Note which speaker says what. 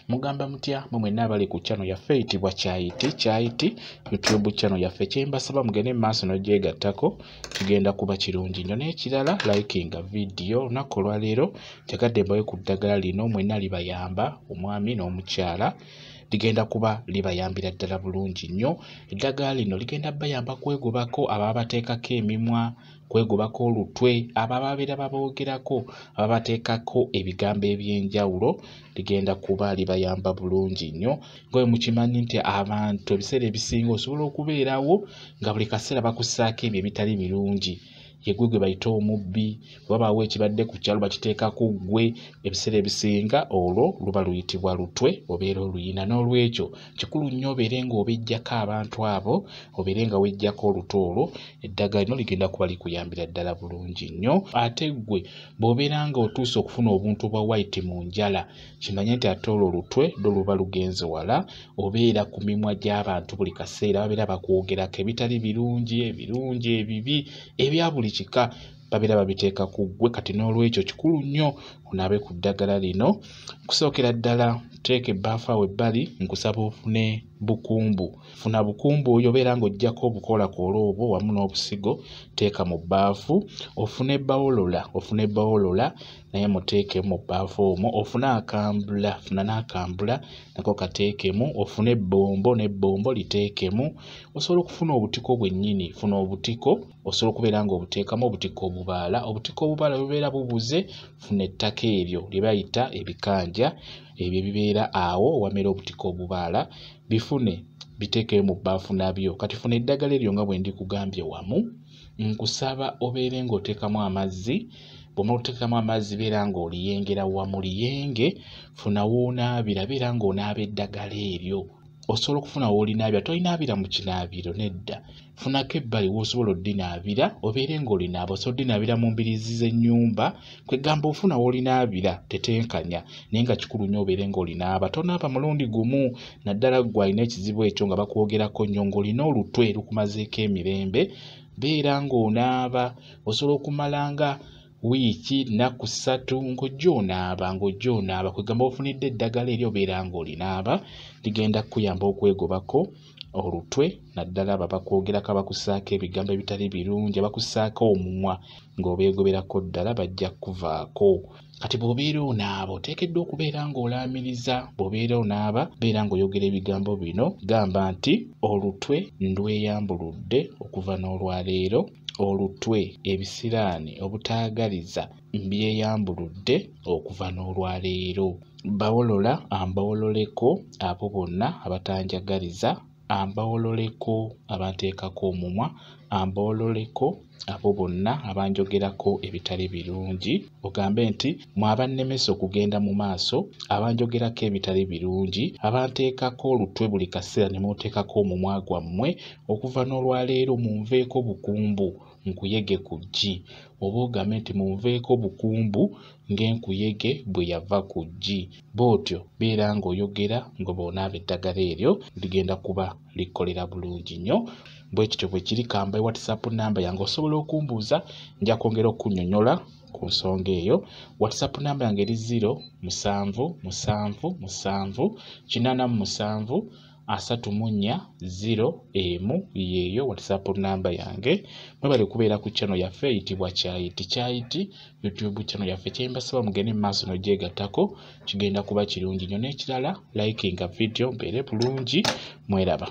Speaker 1: Mugamba mutya mwe mwenna abali ku channel yaffe eyitibwa Kyayiti Kyayiti YouTube channel yaffe. Kyembasaba mugende mu maaso n'ogyegattako, kigenda kuba kirungi nnyo. N'ekirala, likinga vidiyo. Olunaku olwaleero njagadde mbawe ku ddagala lino, mwenna libayamba, omwami n'omukyala, ligenda kuba libayambira ddala bulungi nnyo. Eddagala lino ligenda bayamba kwegobako ababateekako emimwa, kwegobako olutwe, abo ababeera baboogerako, ababateekako ebigambo eby'enjawulo, ligenda kuba libayamba bulungi nnyo. Nga bwe mukimanyi nti abantu ebiseera ebisinga osobola okubeerawo nga buli kaseera bakussaako ebyo ebitali birungi. Ye ggwe gwe bayita omubbi, wabaawo ekibadde ku kyalo bakiteeka ku ggwe, ebiseera ebisinga olwo luba luyitibwa lutwe, obeera oluyina. N'olwekyo kikulu nnyo obeere ng'obeggyako abantu abo, obeere nga weggyako olutwe olwo. Eddagala lino ligenda kuba likuyambira ddala bulungi nnyo. Ate ggwe bw'obeera ng'otuuse okufuna obuntu bwa white mu njala, kimanye nti ate olwo olutwe lwo luba lugenze wala, obeera ku mimwa gy'abantu buli kaseera, babeera bakwogerako ebitali birungi, ebirungi, ebibi, ebya buli kika babeera babiteeka ku ggwe. Kati n'olwekyo kikulu nnyo onaabe ku ddagala lino. Nkusookera ddala teeka ebbaafu awo ebbali, nkusaba ofune bukumbu. Funa bukumbu oyo, obeera ng'oggyako obukoolakoola obwo wamu n'obusigo, teeka mu bbaafu. Ofune bawolola, ofune bawolola naye muteekemu mu bbaafu omwo. Ofune akambula, funa n'akambula nako kateekemu. Ofune ebbombo, n'ebbombo liteekemu. Osobola okufuna obutiko bwennyini, funa obutiko, osobola okubeera ng'obuteekamu obutiko obubaala. Obutiko obubaala bubeera bubuze, funa ettaka eryo lye bayita ebikanja, ebyo ebibeera awo owamera obutiko obubaala, bifune biteekeyo mu bbaafu nabyo. Kati funa eddagala eryo nga bwe ndikugambye wamu. Nkusaba obeere ng'oteekamu amazzi. Bw'omala oteekamu amazzi, beera ng'oliyengera wamu liyenge. Funa w'onaabira, beera ng'onaaba eddagala eryo. Osobola okufuna w'olinaabira, tolinaabira mu kinaabiro, nedda. Funako ebbali w'osobola oddinaabira, obeere ng'olinaaba. Osobola oddinaabira mu mbiriizi z'ennyumba, kwegamba ofuna w'olinaabira tetenkanya, naye nga kikulu nnyo obeere ng'olinaaba. Tonaaba mulundi gumu, naddala ggwe alina ekizibu ekyo nga bakwogerako nnyo, ng'olina olutwe lukumazeeko emirembe, beera ng'onaaba. Osobola okumala nga wiiki, nnaku 3 ng'ojja onaaba, ng'ojja onaaba. Kwegamba ofunidde eddagala eryo, obeera ng'olinaaba, ligenda kukuyamba okwegobako olutwe, naddala abo abakwogerako, abakussaako ebigambo ebitali birungi, abakussaako omumwa, ng'obeegoberako ddala, bajja kukuvaako. Kati bw'obeera onaaba oteekeddwa okubeera ng'olaamiriza. Bw'obeera onaaba, beera ng'oyogera ebigambo bino. Gamba nti olutwe ndweyambuludde okuva n'olwaleero, olutwe, ebisiraani, obutaagaliza mbyeyambuludde okuva n'olwaleero. Bawolola ambawololeko abo bonna abatanjagaliza, ambawololeko abanteekako omumwa, ambawololeko abo bonna abanjogerako ebitali birungi. Ogambe nti mwe abannemesa okugenda mu maaso, abanjogerako ebitali birungi, abanteekako olutwe buli kaseera ne munteekako omumwa gwammwe, okuva n'olwaleero munveeko bukumbu nkuyege ku ggi. Oba ogambe nti munveeko bukumbu ng'enkuyege bwe yava ku ggi. Bw'otyo beera ng'oyogera nga bw'onaaba eddagala eryo, ligenda kuba likolera bulungi nnyo. Bwe kityo bwe kiri. Kambaye WhatsApp namba yange, osobola okumbuuza, nja kwongera okunnyonnyola ku nsonga eyo. WhatsApp namba yange eri 0 7 7 7 87 34 0 1, yeeyo WhatsApp namba yange. Mwebale kubeera ku channel yaffe eyitibwa Kyayiti Kyayiti YouTube channel yaffe. Kyembasaba mugende mu maaso n'ogyegattako, kigenda kuba kirungi nnyo. N'ekirala, likinga video, mbeere bulungi, mweraba.